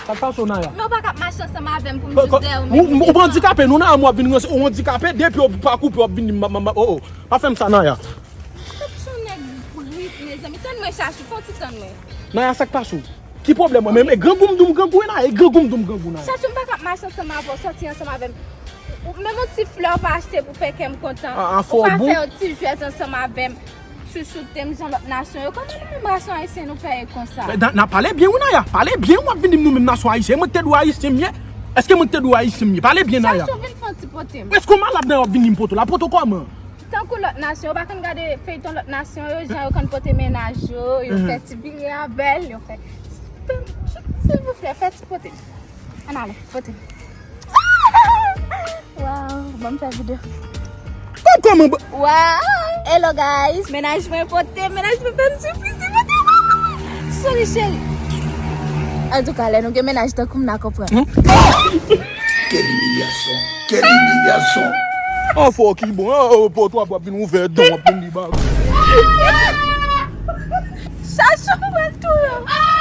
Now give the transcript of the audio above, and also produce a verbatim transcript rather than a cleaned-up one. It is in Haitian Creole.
Sa k pase w, Naya? Men w pa ka ap mache ansanm avè m pou m jis dèyè w. Ou andikape, nou nan yon mwa ap vin ranse, ou andikape, depi w pa koupe, w ap vin di m, oh, oh, pa fè m sa, Naya. Ou se yon nèg brit, mezanmi. Tann mwen, Chachou, fè yon ti tann mwen. Naya, sa k pase w? Ki pwoblèm mwen menm? E grangou m di w m grangou, e Naya, e grangou m di w m grangou, Naya. Chachou, m pa ka ap mache ansanm avè w, sòti ansanm avè m. Menm yon ti flè w pa achte pou fè kè m kontan. Ou pa fè yon ti jwèt ansanm avè m. Chouchoute m jan lòt nasyon yo. Kòman nou menm nasyon ayisyen nou fè ye konsa? N a pale byen wi, Naya. Pale byen, w ap vin di m nou menm nasyon ayisyen. Mwen te dwe ayisyen m ye. Èske mwen te dwe ayisyen m ye? Pale byen, Naya. Chachou, vin fè yon ti pote m. Èske w malad, Naya, w ap vin di m pote w la? Pote w kòman? Tankou lòt nasyon yo, w pa konn gade feyton lòt nasyon yo, jan yo konn pote mennaj yo, yo fè ti bire avè l, yo fè ti pèm. Silvouplè, fè ti pote m. Ann ale, pote m. Waw, ban m fè videyo. Kòman, kòman? Waw, hello guys, mennaj mwen pote, mennaj mwen fè m sipriz, li pote m. Sori cheri. Antouka, lè nou gen mennaj tankou m, n a konprann. Quelle humiliation! Quelle humiliation! An fò ki bon, an po twa pwap vin ouvè don, w ap vin li bag. Chachou, mwen touye w.